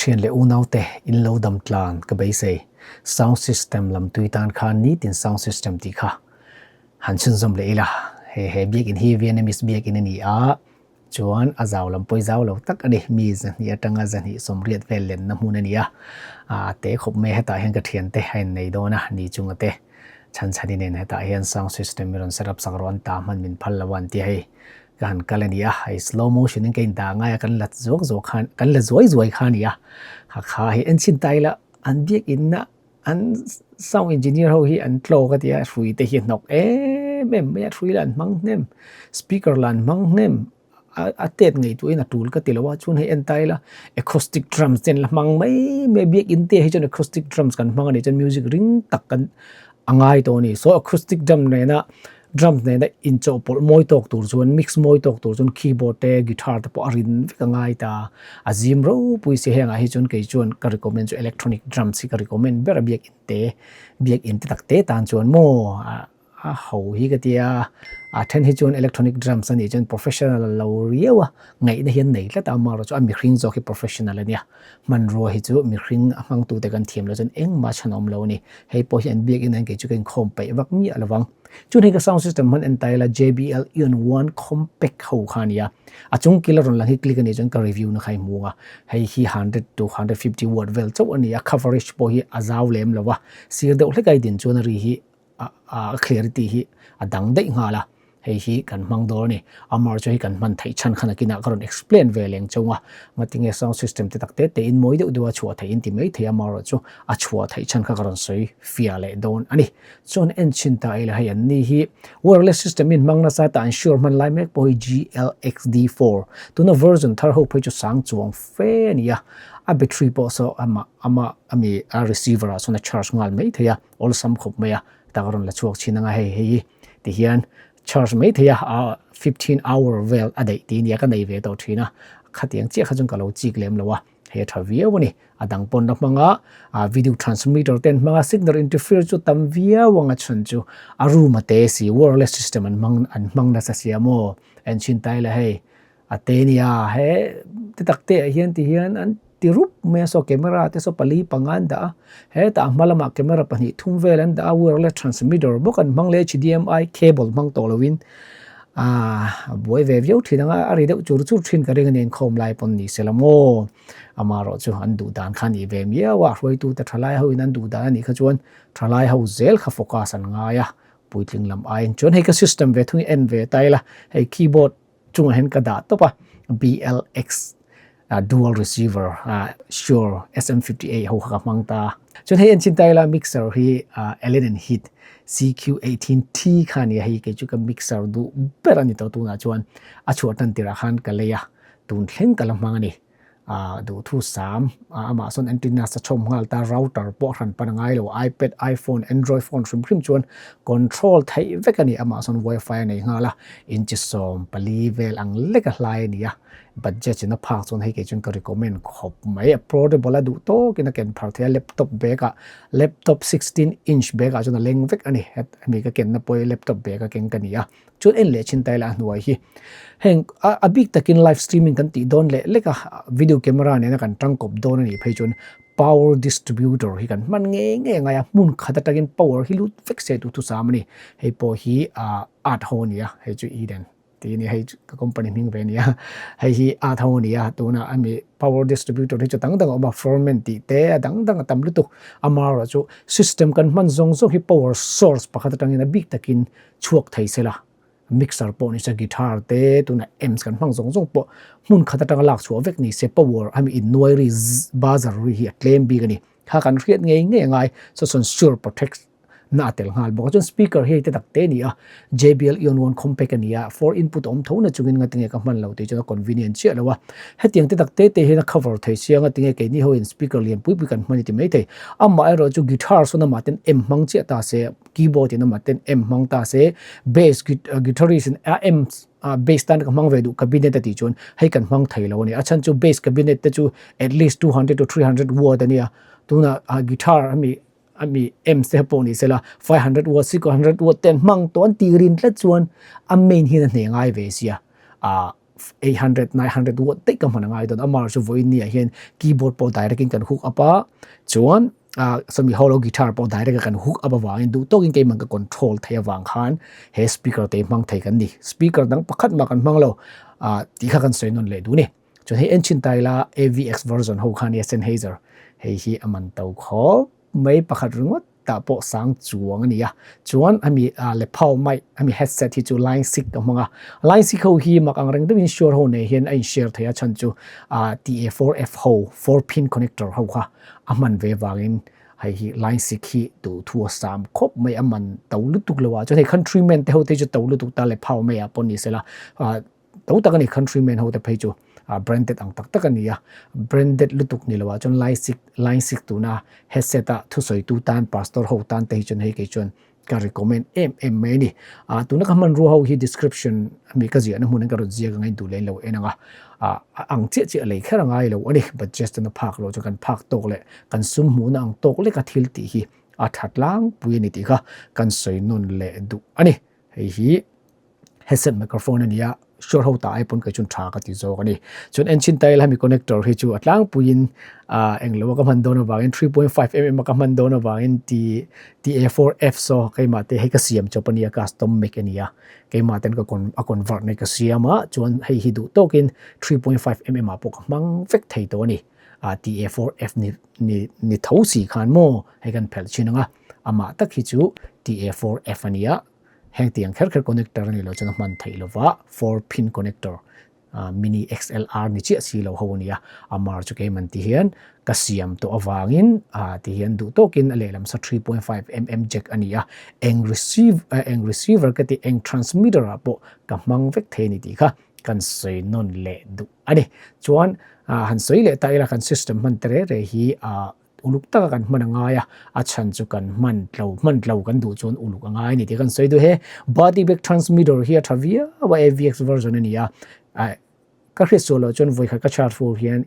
Thian leh unaute in lo dam tlan ka beisei. Sound system lam tui tan khan nitin sound system tih kha han chhunzawm leh ila. He he biakinn hi Vietnamese biakinn a ni a, chuan a zau lam pawi zau lo tak a ni. Mi zahnih atanga zahnih sawmriat vel lenna hmun a ni a, a te khawp mai hetah hian ka thiante a innei dawn a, ni chunga te chhan chhani nen hetah hian sound system i rawn set up sak rawh an ta hman min phal lo a an ti a hei. Ka han kal a ni a, hei slow motion in ka in dah ngai a, kan la zuak zuak khan, kan la zuai zuai kha a ni a, ha kha hei en chhin ta ila an biakinn a an sound engineer ho hi an tlaw ka ti a, hrui te hi a hnawk em em mai a, hrui lah an hmang hnem, speaker lah an hmang hnem, a tet ngaihtuahin a tul ka ti lo a, chuan hei en ta ila acoustic drums te an la hmang mai mai a, biakinn te ah hi chuan acoustic drums kan hmang a nih chuan music ring tak kan a ngai tawh a ni, so acoustic drum nena Drums nena inchawhpawlh mawi tawk tur chuan mix mawi tawk tur chuan keyboard te guitar te pawh a rin vek a ngai ta. A zim ropui si hengah hi chuan kei chuan ka recommend chu electronic drums hi ka recommend ber a biakinn te biakinn te tak te tan chuan maw a ho hi ka tia a then hi chuan electronic drums a nih chuan professional a lo riau a ngaihna hi an nei tlat a amaherawhchu a mihring zawk hi professional a nia. Hmanrua hi chu mihring a hmangtute kan thiam loh chuan engmah chhan a awm lo a ni. Hei pawh hi an biakinn hian kei chu ka inkhawm peih vak miah lo vang. Chuan hei ka sound system hman en ta ila JBL Eon One Compact ho kha a ni a. A chung kil a rawn lang hi click a nih chuan ka review na kha i hmu ang a. Hei hi 100 to 150 watt vel chauh a ni a, coverage pawh hi a zau lem lo a. Sir deuh hlek a i din chuan a ri hi a clarity hi a dang daih nghal a, hei hi kan hmang dawn a ni. Amar chu hei kan hman theih chhan khan akinah ka rawn explain ve leng chauh a, ngatinge sound system te tak te te in mawi deuh deuh a chhuah theih in ti mai thei a, amaherawh chu a chhuah theih chhan kha ka rawn sawi fiah leh dawn a ni. Chuan en chhin ta ila hei an ni hi wireless system in hmang nasa ta an sure hman lai mek pawh hi GLXD4 tuna version thar ho phei chu sang chuang fe a ni a, a battery pawh saw amah amah ami a receiver ah chuan a charge nghal mai thei a. Awlsam khawp mai a, tak a rawn la chhuak thin anga hei hei hi ti hian charge mai thei a, a 15 hour vel a daih tih nia ka nei ve tawh thin a, khatiang chiah kha chuan ka lo chik lem lo a, hei a tha viau a ni, a dang pawn la hmang a, a video transmitter te an hmang a, signal interfere chu tam viau ang a chhan chu a room a te si wireless system an hmang an hmang nasa sia maw en chhin ta ila hei A te nia he ti tak te ah hian ti hian an ti rup mai a saw camera te saw pali panga an dah a hetah a hma lamah camera pahnih thum vel an dah a wireless transmitter bawk an hmang leh HDMI cable hmang tawh lovin aaa a buai ve viau thin ang a a ri deuh chur chur thin ka ring a ni inkhawm lai pawn ni sela maw amaherawh chu an duh dan kha a nih ve miau a hruaitu te thalai ho in an duh dan a nih kha chuan thalai ho zel kha focus an ngai a puitling lam aiin chuan hei ka system ve thung hi en ve ta ila hei keyboard chungah hian ka dah tawp a BLX dual receiver Shure SM58 ho kha ka hmang ta chuan hei en chin ta ila mixer hi Allen and Heath CQ18T kha ania hei kei chu ka mixer duh ber a ni tawh tunah chuan a chhuah tan tirah khan ka lei a tun thleng ka la hmang a ni. Ah duhthu sam ah amah sawn antenna sa chhawm nghal ta router pawh a hran pan a ngai lo ipad iphone android phone hrim hrim chuan control theih vek a ni amah sawn wifi a nei nghal a inchi 14 vel ang lek a hlai a ni a budget in a phak chuan hei kei chuan ka recommend khawp mai a portable a duh tawkin a ken phar thei a laptop bag ah laptop 16 inch bag ah chuan a leng vek a ni hemi ka kenna pawh hi laptop bag a keng ka ni a. Chuan en leh chin taila a hnuai hi heng a bik takin live streaming kan tih dawn leh lek a video camera nena kan tangkawp dawn a nih phei chuan power distributor hi kan hman ngei ngei angai a hmun khat atangin power hi lut vek se tu thusam a ni hei pawh hi art ho a ni a hei chu Eden tih a ni hei ka company hming ve a ni a hei hi art ho a ni a tuna ami power distributor hi chu dang dang a awm a foreman tih te a dang dang a tam lutuk amaherawhchu system kan hman zawng zawng hi power source pakhat atangin a bik takin chhuak thei sela mixer pawh ni se guitar te tunah amps kan hmang zawng zawng pawh hmun khat atanga lak chhuah vek ni se power a mi innuai ri buzzer ri hi a tlem bik a ni kha kan hriat ngei ngei a ngai saw chuan sure protect na a tel nghal bawk a chuan speaker hi hei te tak te a ni a JBL Eon one compact a ni a four input a awm tho na chungin ngatinge ka hman lo tih chuan a convenient chiah lo a hetiang te tak te te hian a cover thei sia ngatinge keini ho in speaker lian pui pui kan hman i ti mai thei amaherawhchu chu guitar sawn amah ten amp hmang chiah ta se keyboard in amah ten amp hmang ta se bass guitarist in a amp bass tan ka hmang ve duh cabinet a tih chuan hei kan hmang thei lo a ni a chhan chu bass cabinet te chu at least 200 to 300 watt a nia tuna guitar ami ami amps te pawh ni sela 500 watt 600 watt ten hmang tawh an tih rin tlat chuan a main hian a hne ngai ve sia a. 800, 900 watt daih ka hman a ngai dawn. Amah chu vawiin ni ah hian keyboard pawh direct in kan hook up a, chuan ah sawmi holo guitar pawh direct a kan hook up avangin duh tawkin keimah ka control theih avang khan he speaker te hi hmang thei kan ni. Speaker dang pakhat mah kan hmang lo ah tih kha kan sawi nawn leh duh a ni. Chuan hei engine taila AVX version ho kha ania Sennheiser hei hi a man to khawp mai pakhat ringawt tah pawh sang chuang a ni a. Chuan hemi lapel mic hemi headset hi chu line sik ka hmang a. Line sik ho hi mak ang reng deuhin Shure ho nei hian a in share thei a chhan chu TA4F ho 4 pin connector ho kha a hman ve vangin hei hi line sik hi duh thu a sam khawp mai a man to lutuk lo a. Chuan hei Countryman te ho te chu to lutuk ta lapel mic ah pawh ni sela To tak a ni, Countryman ho te phei chu branded ang tak tak a ni a, branded lutuk ni loah chuan line sik line sik tuna headset a thusawitu tan pastor ho tan te hi chuan hei kei chuan ka recommend em em mai a ni. Ah tuna ka hmanrua ho hi description ami ka ziahna hmun in ka rawn ziak ang a in duh leh lo en ang a, ah a ang chiah chiah lei kher a ngai lo a ni, budget chuan a phak loh chuan kan phak tawk leh kan sum hmuhna ang tawk leka thil tih hi a tha tlangpui a ni tih kha kan sawi nawn leh duh a ni. Hei hi headset microphone a ni a, sure ho ta ai pawn kei chuan tha ka ti zawk a ni. Chuan engine tail hemi connector hi chu a tlangpuiin ah englo a ka hman dawn avangin 3.5 mm a ka hman dawn avangin T TA4F saw keimah te hei ka siam chawp a nia custom make a ni a, keimah ten ka con a convert na hi ka siam a, chuan hei hi duh tawkin 3.5 mm ah pawh ka hmang vek thei tawh a ni. Ah TA4F ni ni ni tho si khan maw hei kan phelh thin ang a, amah tak hi chu TA4F a ni a. Heng tiang kher kher connector a ni lo chuan a hman theih lova, 4 pin connector mini XLR ni chiah si lo ho a ni a, a mar chu keiman ti hian ka siam tawh avangin ti hian duh tawkin a lehlam sa 3.5 mm jack a ni a, eng receive eng receiver ka tih eng transmitter ah pawh ka hmang vek thei a ni tih kha kan sawi nawn leh duh a ni. Chuan han sawi leh ta ila kan system hman te reh reh hi Uluk taka kan hman a ngai a, a chhan chu kan hman tlo, hman tlo kan duh chuan uluk a ngai a ni tih kan sawi duh he. Body bag transmitter hi a tha viau a, AVX version a ni a, ka hriat sual loh chuan vawikhat ka charge full hian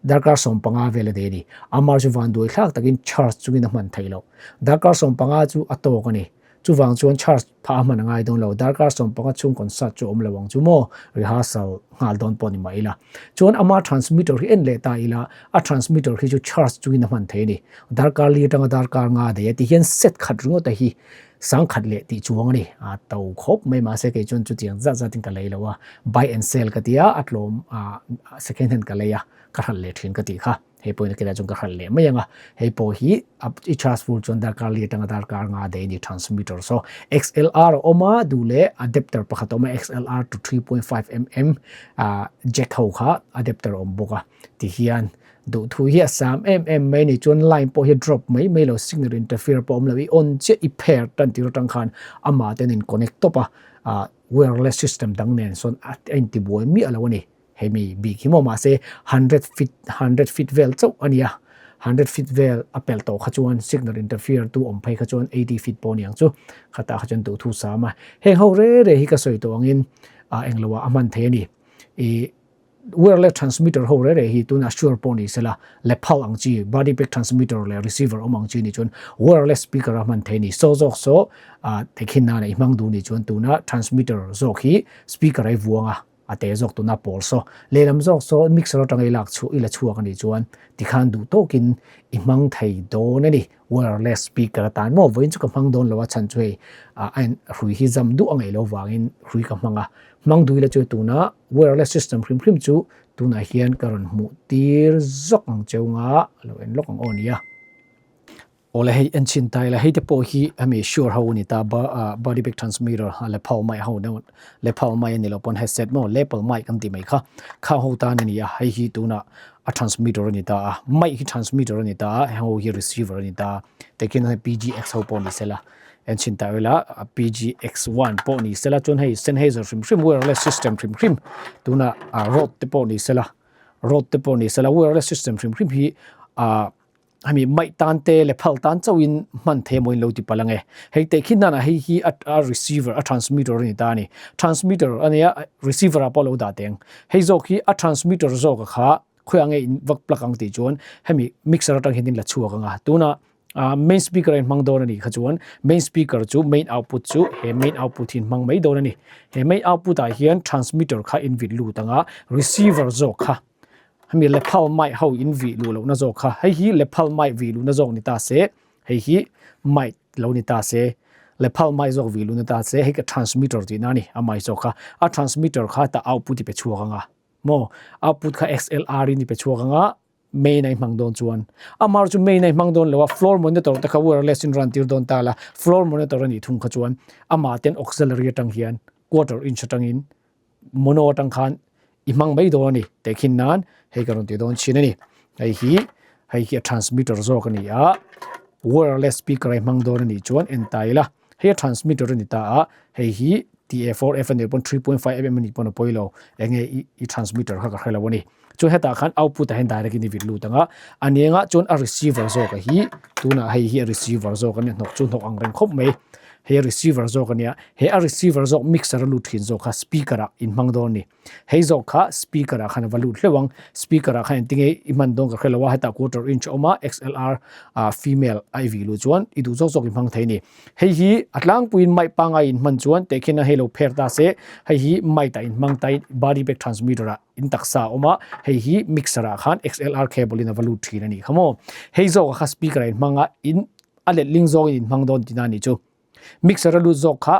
darkar 15 vel a dei a ni. Amar chu vanduai thlak takin charge chungin a hman theih loh. Darkar 15 chu a tawk a ni. Chuvang chuan charge phah a hman a ngai dawn lo, darkar 15 chhung concert chu a awm lo ang chu maw, rehearsal nghal dawn pawh ni mah ila. Chuan ama transmitter hi en leh ta ila, a transmitter hi chu charge chungin a hman thei a ni. Darkar li atanga darkar nga daih a ti hian set khat ringawt a hi sangkhat leh tih chuang a ni. A to khawp mai mahse kei chuan chutiang zat zatin ka lei lo a, buy and sell ka ti a, a tlawm second hand ka lei a, ka hralh leh thin ka tih kha. Hei pawhin a kila chuan ka hralh leh mai ang a, hei pawh hi i charge full chuan darkar li atanga darkar nga daih a ni transmitter. So XLR a awm a, duh leh adapter pakhat a awm a, XLR to 3.5 mm jack ho kha adapter a awm bawk a, tihian duh thu hi a sam em em mai a ni. Chuan line pawh hi a drop mai mai lo, signal interfere pawh a awm lo, i on chiah i pair tan tir atang khan amah ten in connect tawp a, wireless system dang nen sawn a intibuai miah lo a ni. Hemi bik hi maw mahse 100 feet 100 feet vel chauh a nia, 100 feet vel a pel tawh kha chuan signal interfere tu awm phei kha chuan 80 feet pawh a ni ang chu, khatah kha chuan duhthu sam a. Heng ho re re hi ka sawi tawh angin ah englo ah a hman thei a ni. Ih wireless transmitter ho re re hi tunah sure pawh ni sela lephal ang chi body pack transmitter leh receiver awm ang chi ni chuan wireless speaker a hman thei a ni. Saw zawk saw ah thekhin nana i hmang duh ni chuan tuna transmitter zawk hi speaker a i vuang a. A te zawk tuna pawl saw lehlam zawk saw mixer atanga i lak chhuah i la chhuak a nih chuan tikhan duh tawkin i hmang thei dawn a ni. Wireless speaker atan maw vawiin chu ka hmang dawn lo a chhan chu hei a hrui hi zam duh a ngaih loh vangin hrui ka hmang a, hmang duh ila chu tuna wireless system hrim hrim chu tunah hian ka rawn hmuh tir zawk ang cheu nga a lo en lawk ang aw nia. Awle hei en chhin ta ila hei te pawh hi hemi sure ho a ni ta body bag transmitter a lephau mai ho deuh lephau mai a ni lo pawn headset maw lapel mic an tih mai kha kha ho tan a ni a hei hi tunah a transmitter a ni ta a mic hi transmitter a ni ta a heng ho hi receiver a ni ta a tikhian hei PGX ho pawh ni sela en chhin ta ila PGX one pawh ni sela chuan hei Sennheiser hrim hrim wireless system hrim hrim tunah rode te pawh ni sela rode te pawh ni sela wireless system hrim hrim hi ah. Hemi maih tan te leh phal tan chauhin hman thei emaw in lo ti palh ang e. Hei teh khi hnan ah hei hi a receiver a transmitter a ni ta a ni. Transmitter a nia receiver ah pawh a lo dah teng. Hei zawk hi a transmitter zawk a kha khawiah nge in vak plug ang tih chuan hemi mixer atang hian in la chhuak ang a. Tunah. Main speaker a in hmang dawn a nih kha chuan main speaker chu main output chu he main output hi in hmang mai dawn a ni. He main output ah hian transmitter kha in vit lut ang a, receiver zawk kha hemi lapel mic ho in vih luh lohna zawk kha hei hi lapel mic vih luhna zawk ni ta se hei hi mic lo ni ta se lapel mic zawk vih luhna ta se hei ka transmitter tihna a ni a mic zawk kha a transmitter kha tah output i pe chhuak ang a maw output kha XLR in i pe chhuak ang a. Main a i hmang dawn chuan amar chu main a i hmang dawn lo a, floor monitor te kha wireless in run tir dawn ta la, floor monitor a nih thung kha chuan amah ten auxiliary atang hian quarter inch atangin mono atang khan i hmang mai dawn a ni tehkhin nan hei ka rawn ti dawn thin a ni. Hei hi hei hi a transmitter zawk a ni a, wireless speaker a i hmang dawn a nih chuan en ta ila. Hei a transmitter a ni ta a, hei hi TA4F a nih pawn 3.5 mm a nih pawn a pawi lo, eng nge i i transmitter kha ka hre lo a ni. Chuan hetah khan output ah hian direct in i vit lut ang a, a nengah chuan a receiver zawk a hi, tunah hei hi a receiver zawk a nia, hnawk chu hnawk ang reng khawp mai. Hei a receiver zawk a nia, he a receiver zawk mixer a lut thin zawk kha speaker ah in hmang dawn a ni. Hei zawk kha speaker ah khan a va lut hleuh ang, speaker ah khan engtinge i hman dawn ka hre lo a, hetah quarter inch a awm a, XLR ah female a i vih luh chuan i duh zawk zawk i hmang thei a ni. Hei hi a tlangpuiin mic pangai in hman chuan tehkhin a hei lo pher ta se, hei hi mic ah in hmang ta in body back transmitter ah in taksa a awm a, hei hi mixer ah khan XLR cable in a va lut thin a nih kha maw. Hei zawk ah kha speaker ah in hmang a, in a letling zawngin in hmang dawn tihna a nih chu. Mixer a lut zawk kha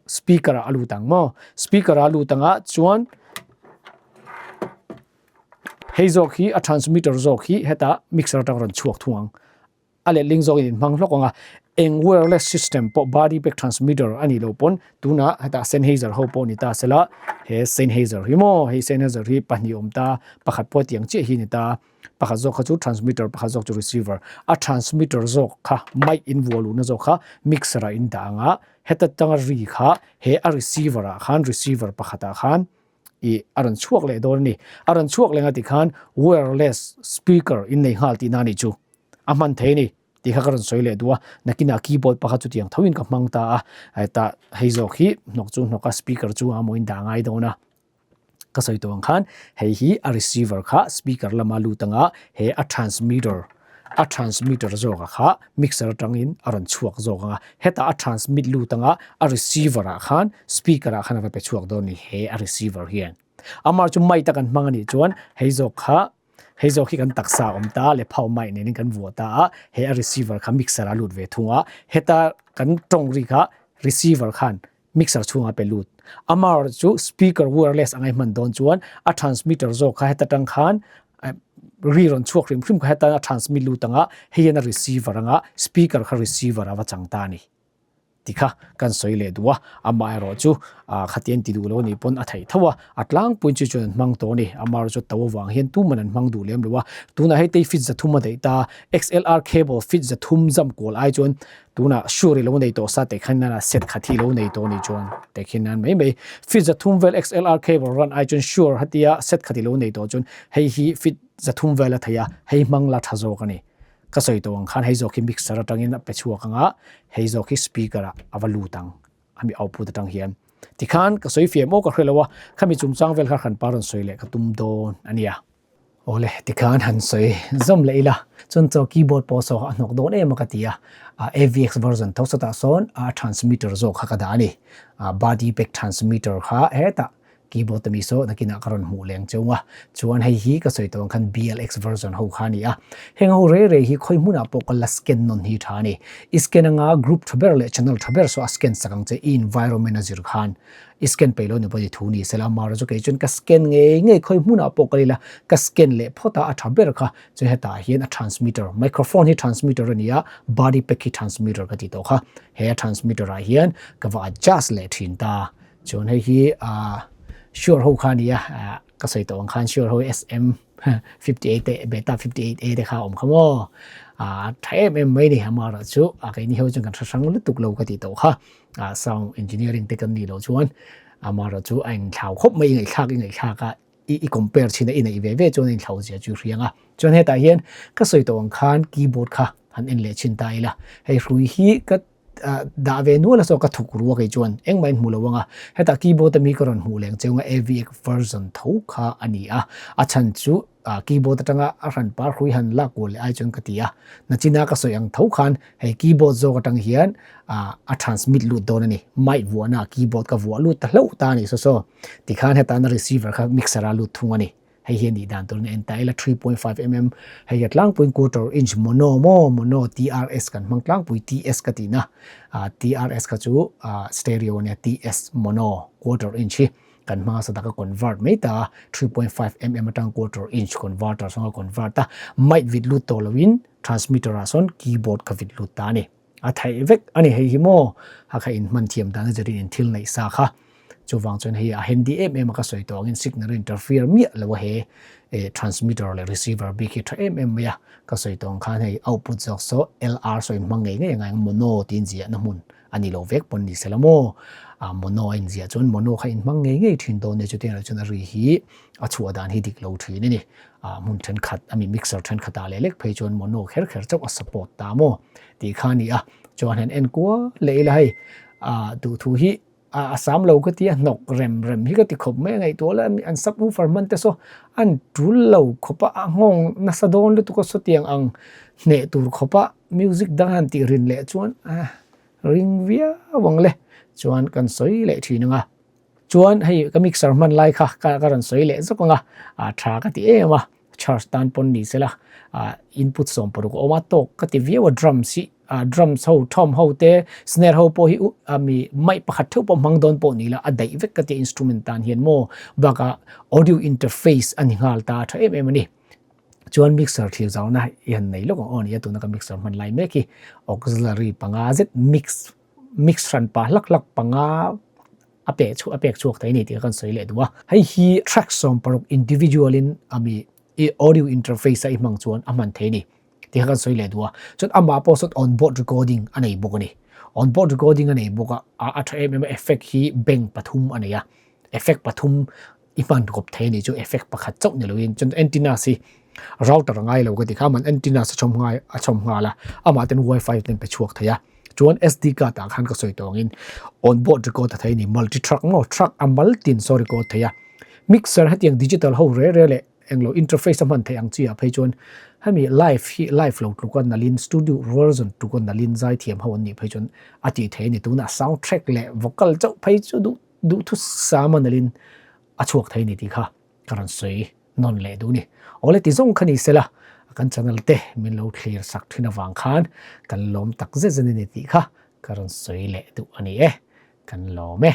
speaker ah a lut ang maw? Speaker ah a lut ang a chuan hei zawk hi a transmitter zawk hi hetah mixer atang rawn chhuak thung ang. A letling zawk in hmang hlawk ang a, eng wireless system pawh body pack transmitter a nih loh pawn tunah hetah Sennheiser ho pawh ni ta sela he Sennheiser hi maw hei Sennheiser hi pahnih awm ta pakhat pawh tiang chiah hi ni ta. Pakhat zawk kha chu transmitter, pakhat zawk chu receiver. A transmitter zawk kha mic in vuah luhna zawk kha mixer ah in dah ang a, heta tanga ri kha he a receiver ah khan receiver pakhat ah khan ih a rawn chhuak leh dawn a ni. A rawn chhuak leh ang a tih khan wireless speaker in nei nghal tihna a nih chu. A hman thei a ni tih kha ka rawn sawi leh duh a, nakinah keyboard pakhat chutiang thoin ka hmang ta a, hetah hei zawk hi hnawk chu hnawk a speaker chungah maw in dah ngai dawn a. Ka sawi tawh ang khan hei hi a receiver kha speaker lama lut anga he a transmitter a transmitter zawk a kha mixer atangin a rawn chhuak zawk anga hetah a transmit lut anga a receiver ah khan speaker ah khan a va pe chhuak dawn a ni he a receiver hian. Amah chu mic a kan hmang a nih chuan hei zawk kha hei zawk hi kan taksa a awm ta a leh phau mic nen in kan vuah ta a he a receiver kha mixer ah a lut ve thung a heta kan tawng ri kha receiver khan Mixer chhungah pe lut. Amaherawh chu speaker wireless anga i hman dawn chuan a transmitter zawk kha heta tang khan ri rawn chhuak hrim hrim kha heta a transmit lut anga hei hian a receiver anga speaker kha receiver a va chang ta a ni ti kha kan sawi leh duh a. Amaherawh chu khatiang ti duh lo anih pawn a theih tho a, a tlangpuiin chu chuan an hmang tawh a ni. Amaherawh chu to avang hian tuman an hmang duh lem lo a. Tunah hei tei fit 300 a daih ta, XLR cable fit 300 zam kual ai chuan Tunah sure i lo nei tawh sa teh khan nana set khat hi i lo nei tawh anih chuan teh khin nan mai mai. Fit 300 vel XLR cable run ai chuan sure hatia set khat i lo nei tawh chuan hei hi fit 300 vel a thei a, hei hmang la tha zawk a ni. Ka sawi tawh ang khan hei zawk hi mixer atangin a pe chhuak ang a, hei zawk hi speaker ah a va lut ang ami output atang hian. Tikhan ka sawi fiah maw ka hre lo a, khami chungchang vel kha hranpa rawn sawi leh ka tum dawn a nia. Awle, tikhan han sawi zawm leh ila, chuan chaw keyboard pawh saw a hnawk dawn em a ka ti a, AVX version tho sawtah sawn a transmitter zawk kha ka dah a ni, body pack transmitter kha hetah keyboard ami saw nakinah ka rawn hmuh leng chung a, chuan hei hi ka sawi tawh ang khan BLX version ho kha a ni a, heng ho rei rei hi khawi hmunah pawh ka la scan nawn hi tha a ni, i scan anga group tha ber leh channel tha ber saw a scan sak ang che i environment a zir khan. I scan peih lo ni pawh ni thu ni sela mara chu kei chuan ka scan ngei ngei khawi hmunah pawh kal ila ka scan leh phawt a a tha ber kha chu hetah hian a transmitter microphone hi transmitter a ni a body pack hi transmitter ka ti tawh kha he a transmitter ah hian ka va adjust leh thin ta chuan hei hi ah sure ho kha a ni a ka sawi tawh ang khan sure ho SM 58 te beta 58 A te kha awm kha maw a tha em em mai ni amara chu a keini ho chuan kan hre hrang lutuk lo ka ti tawh kha. ah sound engineering te kan nih loh chuan amaherawh chu a inthlau khawp mai i ngaihthlak i ngaihthlak a i i compare chhin a i neih ve ve chuan a inthlau zia chu i hriang a chuan hetah hian ka sawi tawh ang khan keyboard kha han en leh chhin ta ila hei hrui hi ka dah ve nual a saw ka thuk ru a kei chuan engmah in hmu lo ang a. Hetah keyboard ami ka rawn hmuh leng cheu ang a AVX version tho kha a ni a, a chhan chu keyboard atanga a hran par hrui han lak kual leh ai chuan ka ti a. Nachina ka sawi ang tho khan hei keyboard zawk atang hian a transmit lut dawn a ni. Mic vuahna ah keyboard ka vuah lut ta hlauh ta a ni saw saw. Tikhan hetana receiver kha mixer a lut thung a ni. Hei hi a nih dan turin a en ta ila 3.5 mm hei hi a tlangpuiin quarter inch mono maw mono TRS kan hmang tlangpui TS ka tihna ah TRS kha chu ah stereo ania TS mono quarter inch hi kan hmang a saw taka convert mai ta a 3.5 mm atang quarter inch converter sawn ka convert a mic vit lut tawh loin transmitter ah sawn keyboard ka vit lut ta a ni. A theih vek a ni hei hi maw? A kha inhman thiam dan a zirin in thil neih sa kha. Chuvang chuan hei a handy em em a ka sawi tawh angin signal a interfere miah lo a he transmitter leh receiver bik hi tha em em mai a. Ka sawi tawh ang khan hei output zawk saw LR saw inhmang ngei ngei a ngai ang mono tiin ziahna hmun a ni lo vek pawn ni sela maw? A mono a inziah chuan mono kha inhmang ngei ngei thin dawn nia chutiang loh chuan a ri hi a chhuah dan hi dik lo thin a ni. Ah hmun thenkhat a mi mixer thenkhat ah leh lek phei chuan mono kher kher chauh a support ta maw tih kha a ni a. Chuan han en kual leh ila hei ah duhthu hi a sam lo ka ti a hnawk rem rem hi ka ti khawp mai a ngaihtuah la an sub woofer hman te saw an tul lo khawp a a nghawng nasa dawn lutuk a sawtiang ang hneh tur khawp a music dang han tih rin leh chuan ah ring viau ang le chuan kan sawi leh thin ang a. Chuan hei ka mixer hman lai kha ka ka rawn sawi leh zawk ang a, ah tha ka ti em a, charge tan pawn ni sela ah input 60 a awm a tawk ka ti viau a drums hi ah drums ho tom ho te snare ho pawh hi u ah mi mic pakhat theuh pawh hmang dawn pawh ni la a daih vek ka ti a instrument tan hian maw bakah audio interface a ni nghal ta tha em em a ni. Chuan mixer thlir zauna i han nei lawk ang aw nia tuna ka mixer hman lai mek hi auxiliary panga zet mix mix hran pah hlak hlak panga a peh chhuah a pek chhuak thei a ni tih kha kan sawi leh duh a. Hei hi track 60 individual in a mi i audio interface a i hmang chuan a hman thei a ni tih kha kan sawi leh duh a. Chuan amah pawh sawn on board recording a nei bawk a ni. On board recording a nei bawk a, a tha em em a effect hi bank pathum a nei a, effect pathum i hman kawp thei a ni chu effect pakhat chauh ni loin chuan antennas hi router a ngai lo ka ti kha aman antennas a chhawm nghal a chhawm nghal a amah ten wifi ten pe chhuak thei a chuan SD card ah khan ka sawi tawh angin on board record a thei a ni multi truck maw truck a mal tin saw record thei a mixer hetiang digital ho re re leh englo interface a hman theih ang chi ah phei chuan hemi live hi live lo tluka nalin studio version tluka nalin zaithiam ho an nih phei chuan a tih theih a ni tunah sound track leh vocal chauh phei chu duh Duhthusam a nalhin a chhuak thei ni tih kha ka rawn sawi nawn leh duh ni. Awle ti zawng kha ni sela kan channel te min lo thlir sak thin avang khan kan lawm tak zet zet a ni tih kha ka rawn sawi leh duh a ni e. Kan lawm e.